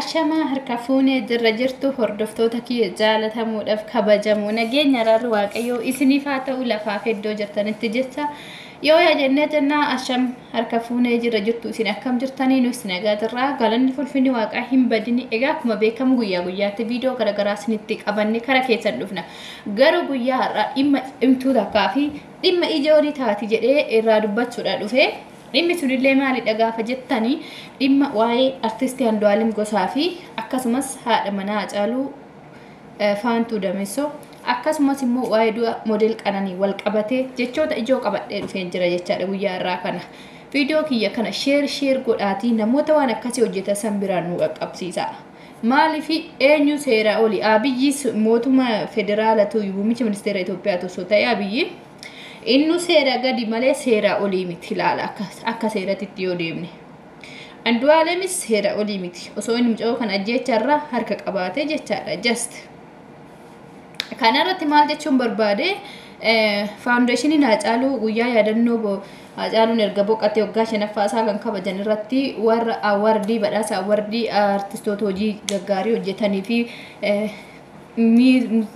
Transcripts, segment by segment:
Ashamaa harka fuunee jirra jirtu hordoftoota kiyya jaalatamuudhaaf kabajamu nageenya araarri waaqayyoo isiniif haa ta'u lafaaf iddoo jirtanitti jecha yoo yaa jennee jennaa. Asham harka fuunee jirra jirtu, isin akkam jirtanii? Nus nagaa jirraa, galanni fulfinni waaqaa hin badini. Egaa akkuma beekamu guyyaa guyyaatti viidiyoo garaagaraa isinitti qabanne kara keessan dhufna. Garuu guyyaa har'aa dhimma dhimtuu takkaa fi dhimma ijoolii taati jedhee irraa dubbachuudha dhufe. Dhimmi sunillee maalidha gaafa jettanii, dhimma waa'ee artistii Andu'aalem Gosaa fi akkasumas haadha manaa Hacaaluu Faantuu Damessoo, akkasumas immoo waa'ee du'a model Qananii wal qabatee jechoota ijoo qabadhee dhufeen jira jechaadha guyyaa irraa kana. Viidiyoo kiyya kana share share godhaatii namoota waan akkasii hojjetan san biraan nu qaqqabsiisa. Maaliif eenyu seeraa oli? Abiyyi mootummaa federaalatu muummicha ministeera Itoophiyaa osoo ta'e, Abiyyi innu seera gadi malee seera olii miti. Ilaala, akka seeratitti yoo deemne. Andu'aalemis seera olii miti. Osoo inni mucayoo kan ajjeecharraa harka qabaate jechaadha. Just. Kanarratti maal jechuun barbaade, foundationiin Haacaaluu guyyaa yaadannoo Haacaaluun erga boqotee waggaa shanaffaa isaa kan kabajan irratti warra awardii, badhaasa awardii artistoota hojii gaggaarii hojjetanii fi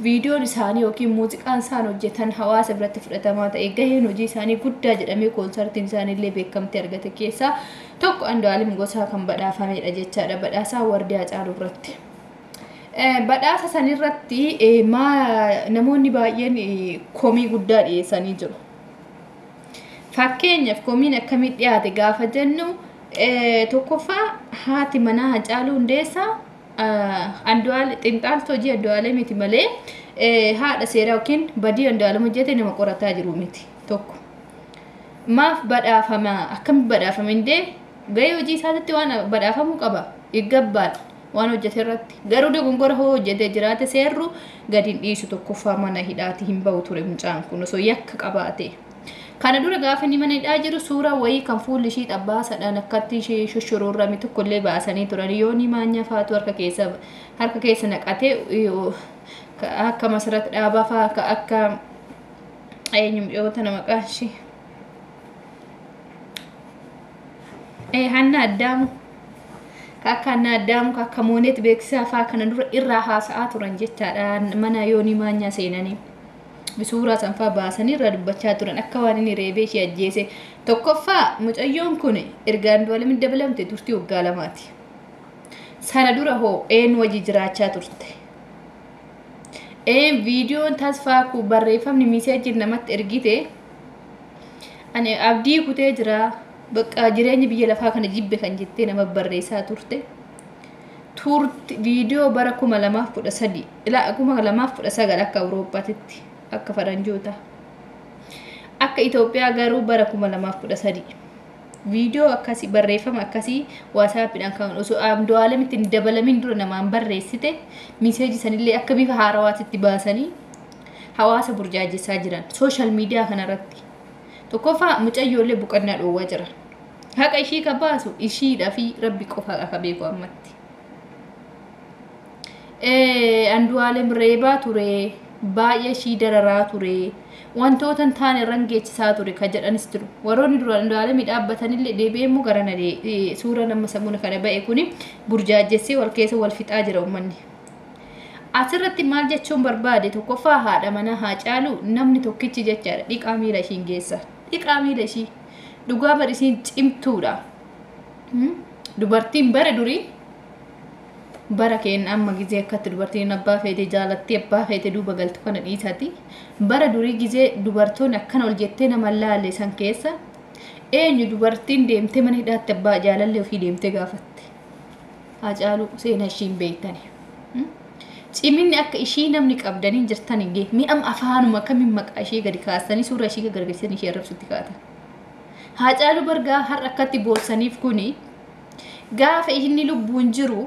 viidiyoon isaanii yookiin muuziqaan isaan hojjetan hawaasa biratti fudhatamaa ta'e, gaheen hojii isaanii guddaa jedhamee koonsartiin isaanii illee beekamtii argate keessaa tokko Andu'aalem Gosaa kan badhaafamedha jechaadha, badhaasa awardii Haacaaluu irratti. Badhaasa sanirratti namoonni baay'een komii guddaa dhiyeessanii jiru. Fakkeenyaaf komiin akkamii dhiyaate gaafa jennu, tokkoffaa haati manaa Haacaaluu Hundeessaa Andu'aal xinxaaltu hojii Andu'aalem miti malee haadha seeraa yookiin badii Andu'aalem hojjete nama qorataa jiru miti tokko. Maaf badhaafama? Akkamitti badhaafama? Indee gahee hojii isaatti waan badhaafamuu qaba. Iggabbaan waan hojjete irratti. Garuu dogongora hoo hojjetee jiraate seerru gadi hin dhiisu. Tokkoffaa mana hidhaati hin bahu ture mucaan kun osoo yakka qabaate. Kana dura gaafa inni mana hidhaa jiru suuraa wayii kan fuulli ishii xabbaasadhaan akkatti ishee shoshoroorrame tokkollee baasanii turan. Yoonii maanyaa faatu harka keessa naqatee akka Masarat Dhaabaa fa'aa, akka eenyu mucoota nama maqaan ishee Hanna Addaamu, akka Hanna Addaamu, akka Mooneet Beeksisaa fa'aa kana dura irraa haasa'aa turan jechaadha, mana Yoonii Maanyaa seenanii. Suuraa san fa'aa baasanii irraa dubbachaa turan akka waan inni reebee ishee ajjeese. Tokkoffaa mucayyoon kun erga Andu'aalemiin dabalamte turtii waggaa 2ti. Sana dura hoo eenyu wajji jiraachaa turte? Een viidiyoon tasfaa ku barreeffamni messageiin namatti ergite, "Ani abdii kutee jira, bakka jireenya biyya lafaa kana jibbe" kan jettee nama barreessaa turte. Turti viidiyoo bara 2013 ilaa 2019 akka Awurooppaatitti, akka faranjoota. Akka Itoophiyaa garuu bara 2013. Viidiyoo akkasii, barreeffama akkasii WhatsAppiidhaan kan osoo Andu'aalemitti hin dabalamin dura namaan barreessite, message sanillee akka bifa haarawaatitti baasanii hawaasa burjaajessaa jiran social media kanarratti. Tokkoffaa mucayyoollee boqonnaa dhoowwaa jiran. Haqa ishii ka baasu ishiidhaa fi rabbi qofa akka beeku ammatti. Andu'aalem reebaa ture, baay'ee ishii dararaa ture, wantoota hin taane irran geessisaa ture kan jedhanis jiru. Warroonni duraan Andu'aalemii dhaabbatanillee deebi'ee immoo gara na suura nama sammuna kana ba'e kuni burjaajessee wal keessa wal fixaa jira uummanni. Asirratti maal jechuun barbaade? Tokkoffaa haadha manaa Haacaaluu namni tokkichi jechaadha dhiqaa miila ishiin geessa. Dhiqaa miila ishii. Dhugaa bar isiin cimtuudha. Dubartiin bara durii, bara keenya amma gizee akkatti dubartiin abbaa feete jaalattee abbaa feete duuba galtu kana dhiisati. Bara durii gizee dubartoonni akkana ol jettee nama laalle san keessa eenyu dubartiin deemtee mana hidhaatti abbaa jaalallee ofii deemtee gaafatte? Haacaaluu seenaa ishiin beektani. Ciminni akka ishii namni qabdanii jirtan hin gee mi'am afaanuma akkamiin maqaa ishee gadi kaasanii suura ishee gargarsanii ishee arrabsutti kaatan. Haacaaluu bargaa har'a akkatti boossaniif kuni gaafa inni lubbuun jiru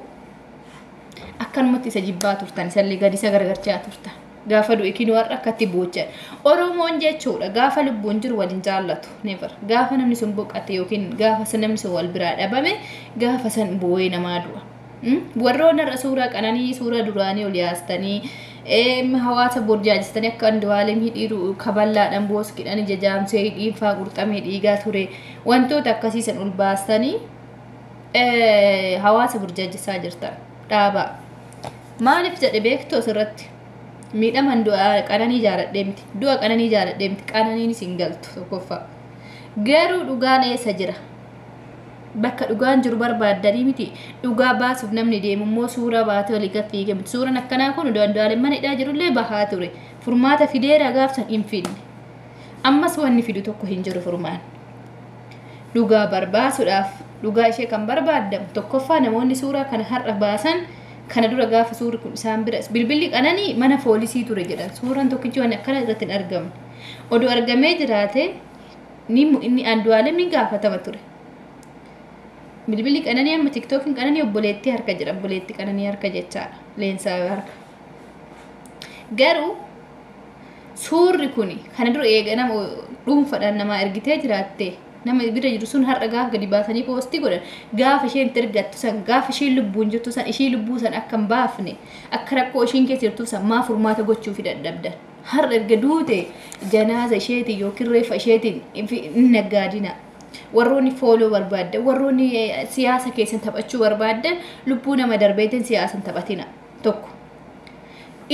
akkanumatti isa jibbaa turtan, isallee gadi isa gargarchaa turtan. Gaafa du'e kinoo har'a akkatti boochan. Oromoon jechuudha gaafa lubbuun jiru waliin jaallatu. Never. Gaafa namni sun boqate yookiin gaafa namni sun wal biraa dhabame, gaafa san boo'ee namaa du'a. Warroonni har'a suuraa Qananii, suuraa duraanii ol yaastanii hawaasa burjaajistanii akka Andu'aalem hidhiiru kaballaadhaan booskidhaan ija jaamsee hidhiinfaa qurxamee dhiigaa ture, wantoota akkasii san ol baastanii hawaasa burjaajisaa jirtan. Dhaabaa. Maaliif jedhe beektu asirratti? Miidhaman du'a qananii jaaladhee miti. Du'a qananii jaaladhee miti. Qananiinis hin galtu tokkoffaa. Garuu dhugaan eessa jira? Bakka dhugaan jiru barbaaddanii miti. Dhugaa baasuuf namni deemu immoo suuraa baatee olii gad fiigee miti. Suuraan akkanaa kun Andu'aalem mana hidhaa jirullee bahaa ture. Furmaata fideera gaafsan hin fidne. Ammas wanni fidu tokko hin jiru furmaan. Dhugaa barbaasuudhaaf dhugaa ishee kan barbaadamu tokkoffaa namoonni suuraa kana har'a baasan kana dura gaafa suurri kun isaan bira bilbilli qananii mana poolisii ture jedhan suuraan tokkichi waan akkana irratti hin argamne. Oduu argamee jiraate inni Andu'aalem ni gaafatama ture. Bilbilli qananii amma tiktookiin qananii obboleettii harka jira obboleettii qananii harka jechaadha leensaa harka. Garuu suurri kun kana dura eega nama dhuunfaadhaan namaa ergitee jiraatte nama bira jiru sun har'a gaafa gadi baasanii poostii godhan gaafa isheen itti ergattu san gaafa isheen lubbuun jirtu san ishii lubbuu san akka hin baafne akka rakkoo ishiin keessa jirtu san maa furmaata gochuufi dadhabdan. Har'a erga duute janaaza isheetiin yookiin reeffa isheetiin hin naggaadina. Warroonni fooloo barbaaddan warroonni siyaasa keessan taphachuu barbaaddan lubbuu nama darbeetiin siyaasan taphatina tokko.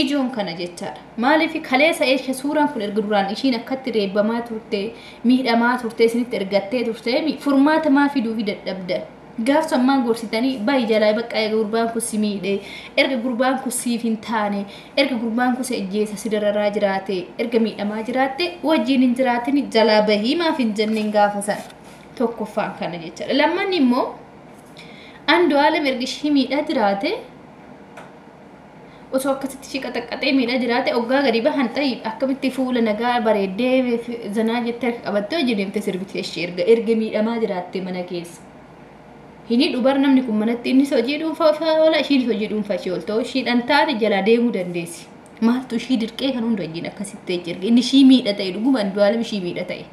Ijoon kana jechaadha. Maaliif kaleessa eesha suuraan kun erga duraan ishiin akkatti reebbamaa turte miidhamaa turte isinitti ergattee turte furmaata maa fiduufi dadhabdan. Gaafsa ammaan gorsitanii bayi jalaa bakka erga gurbaan kun si miidhe erga gurbaan kun siif hin taane erga gurbaan kun si ajjeesa si dararaa jiraate erga miidhamaa jiraatte wajjin hin jiraatin jalaa bahii maaf hin jenneen gaafa sana. Tokkoffaan kana jechaadha. Lammanni immoo Andu'aalem erga ishii miidhaa jiraate osoo akkasitti ishii qaxaqqaxee miidhaa jiraate oggaa gadi bahan ta'ii akkamitti fuula nagaa bareeddee zanaa jettee harka qabattee hojii deemtee sirbite ishee erga miidhamaa jiraatte mana keessa. Hini dubar namni kun manatti innis hojii dhuunfaa oola ishiinis hojii dhuunfaa ishee oolta ishiidhaan taate jalaa deemuu dandeessi. Maaltu ishii dirqee kan hunda wajjin akkasitti erga inni ishii miidha ta'e dhuguma Andu'aalem ishii miidha ta'e.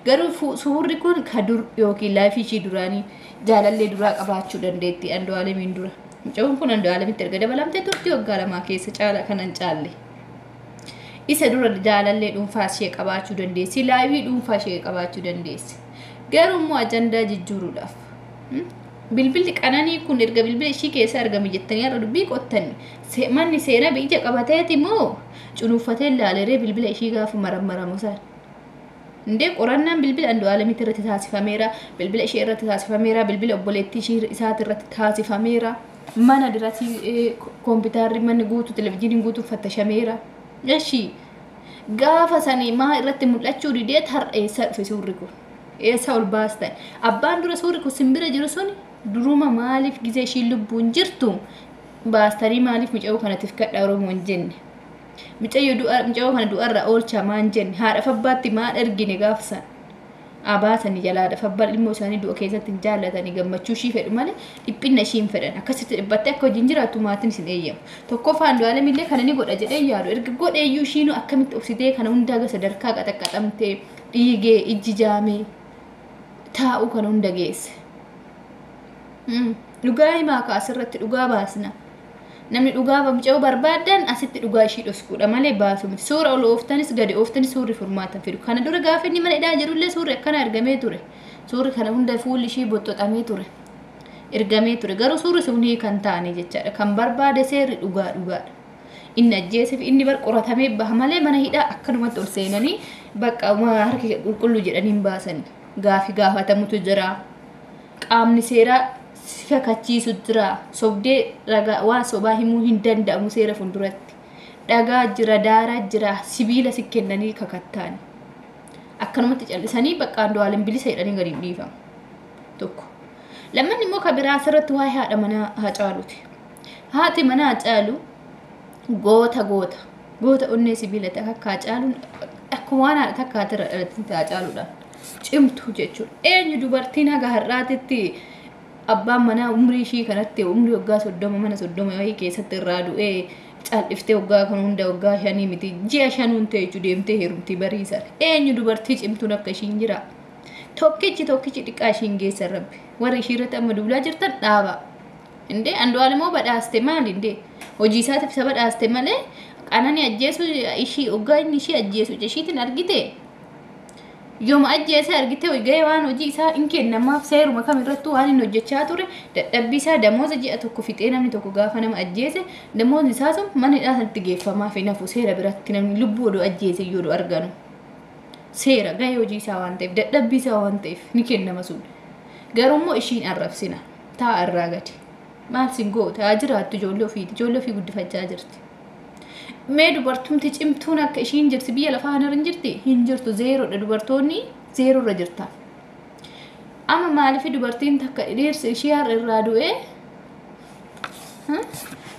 Garuu suurri kun ka dur yookiin laayifii ishii duraanii jaalallee duraa qabaachuu dandeetti Andu'aalemiin dura. Mucaan kun Andu'aalemitti erga dabalamtee turte waggaa 2 keessa caala kanan caalle. Isa dura jaalallee dhuunfaa ishee qabaachuu dandeessi laayifii dhuunfaa ishee qabaachuu dandeessi. Garuu immoo ajandaa jijjiiruudhaaf. Bilbilli qananii kun erga bilbila ishii keessa argame jettanii har'a dubbii qottanni manni seenaa ija qabateeti moo cunuuffatee ilaaleree bilbila ishii gaafa marammaramu sana. Indee qorannaan bilbila Andu'aalemitti irratti taasifameera, bilbila ishee irratti taasifameera, bilbila obboleettii ishee isaati irratti taasifameera. Mana dirati kompiitarri manni guutuu televizyiiniin guutuu fattashameera. Eshi gaafa sanii maa irratti mul'achuu didee har'a eessa dhufe suurri kun? Eessa ol baastan? Abbaan dura suurri kun simbira jiru sun duruma maaliif gizee ishiin lubbuun jirtu baastanii maaliif mucayyoo kanatiif kadhaa Oromoo hin jenne? Mucayyoo kana du'arra oolchaa maan jenne? Haadha abbaatti maal ergine gaafsan? Abaasanii jalaa abbaan ilmoo isaanii du'a keessatti hin jaallatanii gammachuu ishii fedhu malee dhiphinna ishii hin fedhan. Akkasitti dhiphattee akka hojiin jiraattu maatiin isin eeyyamu. Tokkoffaa Andu'aalem illee kana ni godha jedhee yaadu. Erga godheeyyuu ishiinuu akkamitti obsitee kana hundaa sadarkaa qaxaqqaxamtee dhiigee ijji jaamee taa'uu kana hunda geesse. Dhugaa himaa ka asirratti dhugaa baasna. Namni dhugaa mucayyoo barbaaddan asitti dhugaa ishii dhoskuudha malee baasu miti. Suura ol ooftanis gadi ooftanis suurri furmaata fidu. Kana dura gaafa inni mana hidhaa jirullee suurri akkana argamee ture. Suurri kana hunda fuulli ishii boxxoxamee ture. Ergamee ture. Garuu suurri sunii kan taane jechaadha. Kan barbaade seerri dhugaa dhugaadha. Inni ajjeeseef inni bar qoratamee baha malee mana hidhaa akkanumatti ol seenanii bakka harki qulqulluu jedhanii hin baasani. Gaafi gaafatamutu jira. Qaamni seeraa si kakachiisu jira. Sobdee ragaa waa sobaa himuu hin danda'amu seera fuulduratti. Dhagaa jira, daaraa jira, sibiila si kennanii kakattaani. Akkanumatti callisanii bakka Andu'aalem bilisa jedhanii gadi hin dhiifamu. Tokko. Lammanni immoo kan biraa asirratti waa'ee haadha manaa Haacaaluuti. Haati manaa Haacaaluu goota goota. Goota onnee sibiila ta'e akka Haacaaluun akkuma waan haadha takkaatirra dhalatte Haacaaluudhaan. Cimtuu jechuudha. Eenyu dubartiin haga har'aatitti abbaan manaa umrii ishii kanatti umrii waggaa 30 mana 30 wayii keessatti irraa du'ee calliftee waggaa kan hunda waggaa 5 miti ji'a 5 ta'e deemtee heerumti bariisan. Eenyu dubartii cimtuun akka ishiin jira? Tokkichi dhiqaa ishiin geessan rabbi. Warri ishii irratti amma duulaa jirtan dhaaba. Indee Andu'aalem immoo badhaaste maali indee? Hojii isaatiif isa badhaaste malee qananii ajjeesu ishii waggaa inni ishii ajjeesu ishiitiin argite. Yooma ajjeese argite gahee waan hojii isaa hin kennamaaf seeruma kamirrattuu waan inni hojjechaa ture dadhabbii isaa damooza ji'a tokko fixee namni tokko gaafa nama ajjeese damoonni isaa sun mana hidhaa sanatti geeffamaaf hin hafu seera biratti namni lubbuu odoo ajjeese iyyuu odoo arganu. Seera gahee hojii isaa waan ta'eef dadhabbii isaa waan ta'eef ni kennama sun. Garuu immoo ishiin arrabsina taa'a irraa gadi. Maal sin goota haa jiraattu ijoollee ofiiti ijoollee ofii guddifachaa jirti. Mee dubartumti cimtuun akka ishiin jirti biyya lafaa kanarra hin jirti hin jirtu zeeroodha dubartoonni zeeroorra jirta. Amma maaliif dubartiin takka dhiirsi ishii har'a irraa du'ee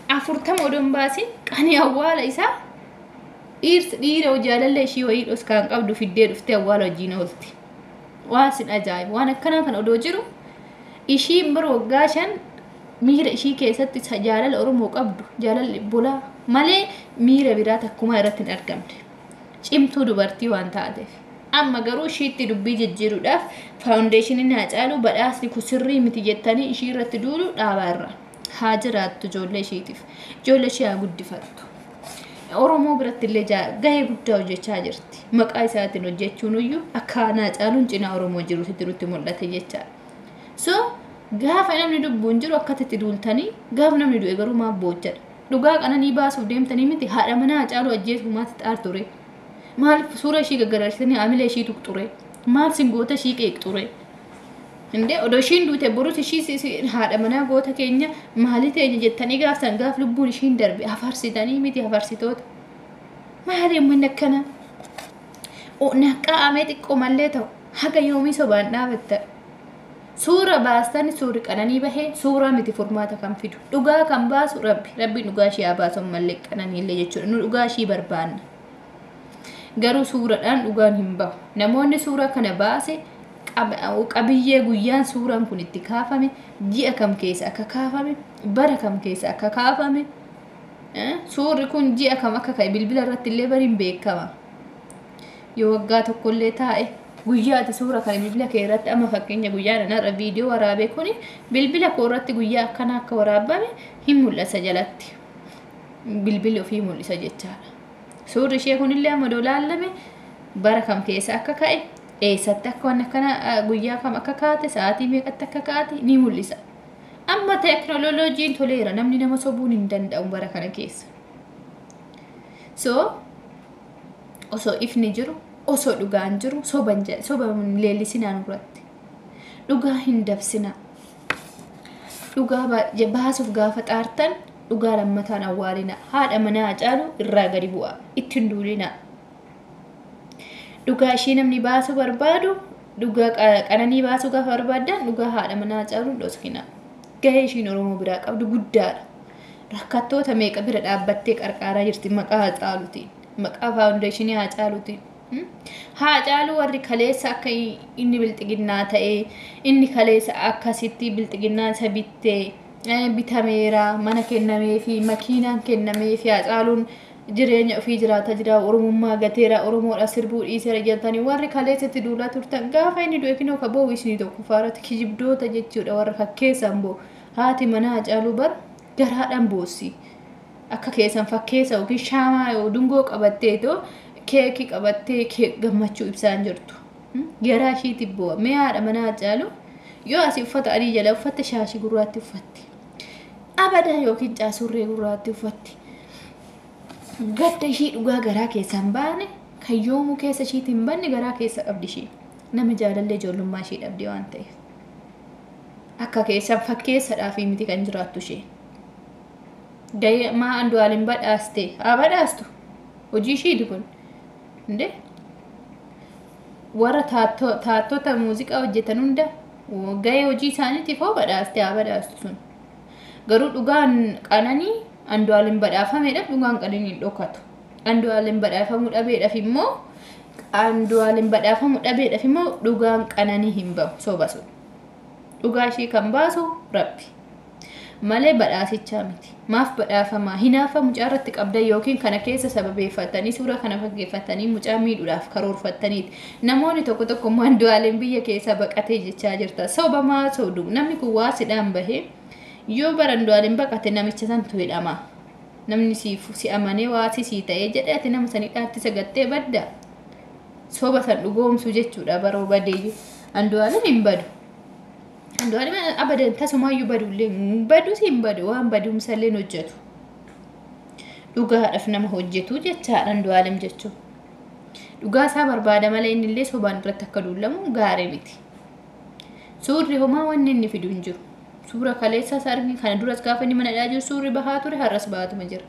40 odoo hin baasin qanii awwaala isaa dhiirsi dhiira jaalallee ishii wayii dhoskaan qabdu fiddee dhuftee awwaala wajjin oolti. Waan sin ajaa'ibu waan akkanaa kana odoo jiru ishiin bara waggaa 5 miira ishii keessatti jaalala Oromoo qabdu jaalalli bulaa malee miira biraa takkumaa irratti hin argamne. Cimtuu dubartii waan taateef. Amma garuu ishiitti dubbii jijjiiruudhaaf faawundeeshiniin Haacaaluu badhaasni kun sirrii miti jettanii ishii irratti duulu dhaabaa irra. Haa jiraattu ijoollee ishiitiif. Ijoollee ishee haa guddifattu. Oromoo biratti illee gahee guddaa hojjechaa jirti. Maqaa isaatiin hojjechuun iyyuu akka Haacaaluun cinaa Oromoo jirutti nutti mul'ate jechaadha. So gaafa namni lubbuun jiru akkasitti duultanii gaafa namni du'e garuu maaf boochadha. Dhugaa qananii baasuuf deemtanii miti haadha manaa Haacaaluu ajjeesuuf maatti xaarture. Maaliif suura ishii gaggaraarsitanii haamilee ishii tuqxure? Maal sin goota ishii qeeqxure? Indee odoo ishiin duute borus ishii haadha manaa goota keenya maalii teenya jettanii gaafsan gaaf lubbuun ishiin darbe afarsitanii miti afarsitoota. Maali uummanni akkana? Naqqaa'amee xiqqoo mallee ta'u haga yoomii sobaan dhaabatta. Suura baastani suurri qananii bahee suuraa miti furmaata kan fidu. Dhugaa kan baasu rabbi. Rabbiin dhugaa ishii haa baasu mallee qananii illee jechuudha. Nu dhugaa ishii barbaanna. Garuu suuraadhaan dhugaan hin bahu. Namoonni suura kana baase qabiyyee guyyaan suuraan kun itti kaafame ji'a kam keessa akka kaafame bara kam keessa akka kaafame suurri kun ji'a kam akka ka'e bilbila irratti illee bariin beekama. Yoo waggaa tokkollee taa'e guyyaa ati suura kana bilbila kee irratti amma fakkeenya guyyaa kanarra viidiyoo waraabee kuni bilbila koo irratti guyyaa akkana akka waraabame hin mul'isa jalatti. Bilbilli ofii mul'isa jechaadha. Suurri ishee kunillee amma odoo laallame bara kam keessa akka ka'e eessatti akka waan akkana guyyaa kam akka kaate sa'aatii meeqatti akka kaate ni mul'isa. Amma teekinooloojiin toleera namni nama sobuun hin danda'u bara kana keessa. So osoo ifni jiru osoo dhugaan jiru soban leellisinaa nurratti. Dhugaa hin dabsinaa. Dhugaa baasuuf gaafa xaartan dhugaa lammataan awwaalina. Haadha manaa Haacaaluu irraa gadi bu'a. Ittiin duulinaa. Dhugaa ishii namni baasuu barbaadu dhugaa qananii baasuu gaafa barbaadan dhugaa haadha manaa Haacaaluu hin dhoksina. Gahee ishiin Oromoo biraa qabdu guddaadha. Rakkattoota meeqa bira dhaabbattee qarqaaraa jirti maqaa Haacaaluutiin. Maqaa faawundeeshinii Haacaaluutiin. Haacaaluu warri kaleessa akka inni bilxiginnaa ta'ee inni kaleessa akkasitti bilxiginnaa isa bittee bitameera mana kennameefi makiinaan kennameefi Haacaaluun jireenya ofii jiraata jira Oromummaa gateera Oromoodha sirbuu dhiiseera jettanii warri kaleessatti duulaa turtan gaafa inni du'e kinoo ka boo'u isinii tokko faarratti kijibdoota jechuudha warra fakkeessan boo'u haati manaa Haacaaluu bar garaadhaan boossi akka keessan fakkeessa yookiin shaamaa yoo dungoo qabattee too keekii qabattee gammachuu ibsaan jirtu. Garaa ishiitti boo'a. Mee haadha manaa Haacaaluu yoo asii uffata adii jala uffatte shaashii gurraatti uffatti. Abadaa yookiin caasurree gurraatti uffatti. Gadda ishii dhugaa garaa keessa hin baane kan yoomuu keessa ishiitti hin banne garaa keessa qabdi ishii. Nama jaalallee ijoollummaa ishii dhabde waan ta'eef. Akka keessan fakkeessadhaaf miti kan jiraattu ishee. Gahee maa Andu'aalem badhaaste haa badhaastu hojii ishiiti kun. Indee warra taattota muuziqaa hojjetan hunda gahee hojii isaaniitiif hoo badhaaste haa badhaastu sun. Garuu dhugaan qananii Andu'aalem badhaafameedhaaf dhugaan qananii hin dhokatu. Andu'aalem badhaafamuu dhabeedhaaf immoo Andu'aalem badhaafamuu dhabeedhaaf immoo dhugaan qananii hin bahu soba sun. Dhugaa ishii kan baasu Rabbi. Malee badhaasichaa miti. Maaf badhaafamaa? Hinaafa mucaa irratti qabdan yookiin kana keessa sababeeffatanii suura kana fakkeeffatanii mucaa miidhuudhaaf karoorfattaniiti. Namoonni tokko tokko immoo Andu'aalem biyya keessaa baqatee jechaa jirta. Soba maa sobdu? Namni kun waa sidhaan bahee yoo bara Andu'aalem baqate namicha santu hidhama. Namni si amanee waa sii ta'ee jedhee ati nama sanii dhaatti sagattee badda. Soba san dhugoomsuu jechuudha baroo badeeyyu. Andu'aalem hin badu. Andu'aalem abadan tasumaayyuu badullee hin badus hin badu waan badumsallee hin hojjetu. Dhugaadhaaf nama hojjetu jechaadha Andu'aalem jechuun. Dhugaa isaa barbaada malee innillee sobaan irratti akka duulamu gaarii miti. Suurri homaa wanni inni fidu hin jiru. Suura kaleessas argin kana duras gaafa inni mana hidhaa jiru suurri bahaa ture har'as bahatuma jira.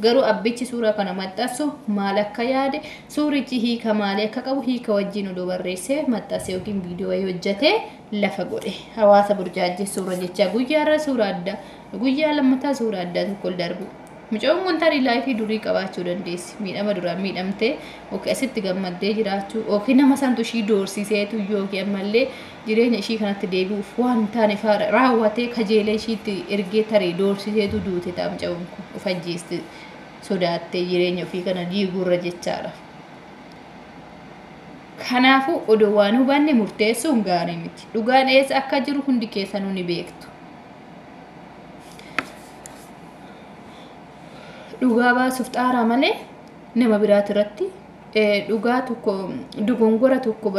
Garuu abbichi suura kana maxxansu maal akka yaade suurichi hiika maalii akka qabu hiika wajjin odoo barreessee maxxanse yookiin viidiyoo wayii hojjetee lafa godhe. Hawaasa burjaajjee suura jechaa guyyaarra suura addaa guyyaa lammataa suura addaa tokko ol darbu. Mucoon kun tarii laayifii durii qabaachuu dandeessi. Miidhama duraan miidhamtee yookiin asitti gammaddee jiraachuu yookiin nama santu ishii doorsiseetu yookiin ammallee jireenya ishii kanatti deebi'uuf waan hin taane faara raawwatee kajeelee ishiitti ergee tarii doorsiseetu duute ta'a mucoon kun of ajjeeste sodaattee jireenya ofii kana diiguurra jechaadha. Kanaafuu odoo waan hubanne murteessuun gaarii miti. Dhugaan eessa akka jiru hundi keessanuu ni beektu. Dhugaa baasuuf xaaraa malee nama biraati irratti dhugaa tokko dogongora tokko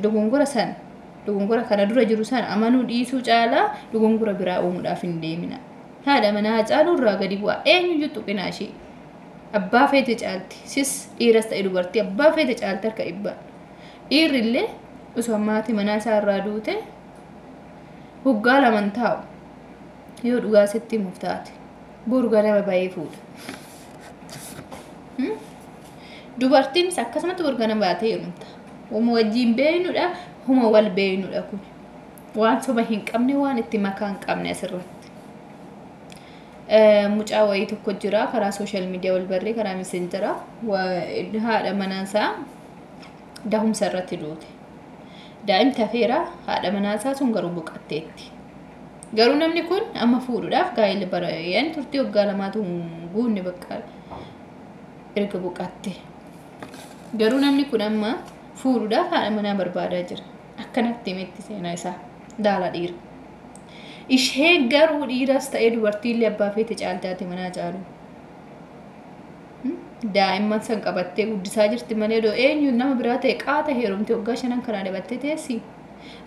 dogongora san dogongora kana dura jiru san amanuu dhiisuu caalaa dogongora biraa uumuudhaaf hin deemina. Haadha manaa Haacaaluu irraa gadi bu'aa eenyuyyuu tuqinaa ishee. Abbaa feete caalti sis dhiiras ta'e dubartii abbaa feete caalti harka dhibbaa. Dhiirri illee osoo maatii manaa isaa irraa duute waggaa laman taa'u yoo dhugaa sitti himuuf taate boru ganama ba'ee fuudha. Dubartiinis akkasumatti boru ganama baatee heerumta. Homa wajjin beeknudha, homa wal beeknudha kun. Waan soba hin qabne, waan itti makaa hin qabne asirratti. Mucaa wayii tokko jira karaa sooshaal miidiyaa wal barree karaa messenjera haadha manaasaa dahumsa irratti duute. Daa'imti hafeera haadha manaasaa sun garuu boqatteetti. Garuu namni kun amma fuudhuudhaaf gaa'ela bara yan turtii waggaa lamaatu hin guunne bakka erga boqatte. Garuu namni kun amma fuudhuudhaaf haadha manaa barbaadaa jira. Akkanatti himetti seenaa isaa daala dhiira. Ishee garuu dhiiras ta'ee dubartiillee abbaa feete caaltaate manaa caalu. Daa'imman san qabattee guddisaa jirti malee odoo eenyu nama biraa ta'e qaata heerumte waggaa shanan kana adabattee teessi.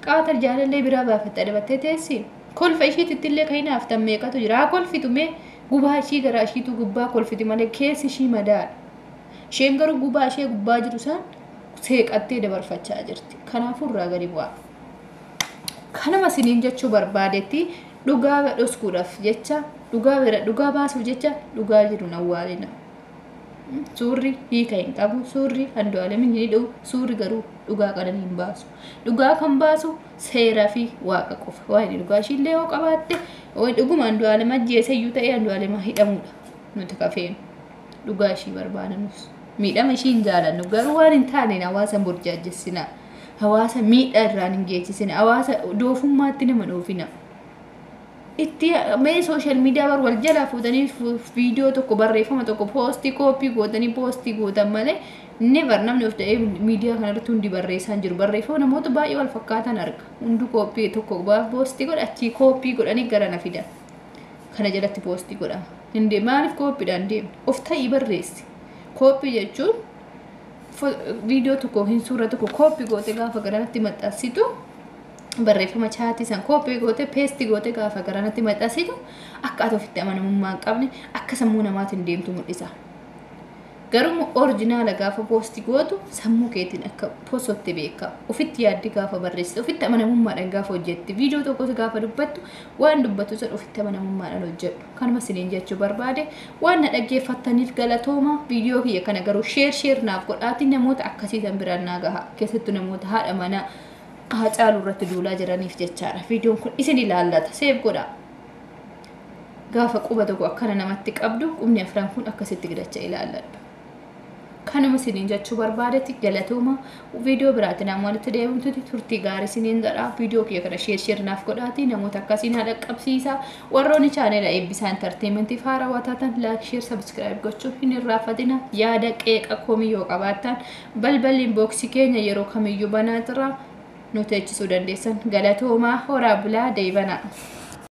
Qaata jaalallee biraa baafatte adabattee teessi. Kolfa ishiititti illee kan hinaaftan meeqatu jira. Haa kolfitu mee gubaa ishii garaa ishiitu gubbaa kolfiti malee keessi ishii madaadha. Isheen garuu gubaa ishee gubbaa jiru san seeqattee dabarfachaa jirti. Kanaafuu irraa gadi bu'aa. Kanuma isiniin jechuu barbaadetti dhugaa dhoskuudhaaf jecha dhugaa bira dhugaa baasuuf jecha dhugaa jiru hin awwaalina. Suurri hiika hin qabu, suurri Andu'aalem hin hidhu, suurri garuu dhugaa qananii hin baasu. Dhugaa kan baasu seeraa fi waaqa qofa. Waan dhugaa ishiillee yoo qabaatte dhuguma Andu'aalem ajjeese iyyuu ta'ee Andu'aalem hidhamuudha nuti kafeenu. Dhugaa ishii barbaadnus. Miidhama ishii hin jaalannu garuu waan hin taaneen hawaasa hin burjaajessina. Hawaasa miidhaa irraan hin geessisina. Hawaasa doofummaatti nama dhoofina. Itti mee sooshaal miidiyaa bar wal jalaa fuutanii viidiyoo tokko barreeffama tokko poostii kooppii gootanii poostii gootan malee never namni of ta'ee miidiyaa kanarratti hundi barreessaa hin jiru. Barreeffama namoota baay'ee wal fakkaatan arga. Hundi kooppii tokko poostii godha achii kooppii godhanii gara na fidan. Kana jalatti poostii godhama. Hin maaliif kooppiidhaan deemna? Of ta'ii barreessi. Kooppii jechuun viidiyoo tokko yookiin suura tokko kooppii gootee gaafa garanatti maxxansitu barreeffama chaatii san kooppii gootee peestii gootee gaafa garanatti maxxansitu akka ati ofitti amanamummaa hin qabne akka sammuu namaatiin deemtu mul'isa. Garuu orijinaala gaafa poostii gootu sammuu keetiin akka postotti beeka. Ofitti yaaddi gaafa barreessitu ofitti amanamummaadhaan gaafa hojjetti viidiyoo tokkos gaafa dubbattu waan dubbattu san ofitti amanamummaadhaan hojjedhu. Kanuma isiniin jechuu barbaade waan na dhaggeeffattaniif galatooma. Viidiyoo kiyya kana garuu sheer sheer naaf godhaatii namoota akkasii san biraan naa gaha. Keessattuu namoota haadha manaa Haacaaluu irratti duulaa jiraniif jechaadha. Viidiyoon kun isin ilaallata. Seef godhaa. Gaafa quba tokko akkana namatti qabdu qubni afran kun akkasitti gidacha ilaalladhu. Kanuma isiniin jechuu barbaadetti galatooma. Viidiyoo biraatiin amma walitti deebitutti turtii gaarii isiniin jedha. Viidiyoo kiyya kana sheer sheer naaf godhaatii namoota akkasiin haadha qabsiisa. Warroonni chaanela Eebbisaa Enterteementiif haarawaa taatan laayik sheer sabskiraayib gochuu hin irraanfatina. Yaada qeeqa komii yoo qabaattan balballi inbooksii keenya yeroo kamiyyuu banaa jira. Nu teechisuu dandeessan. Galatoomaa horaa bulaa deebanaa.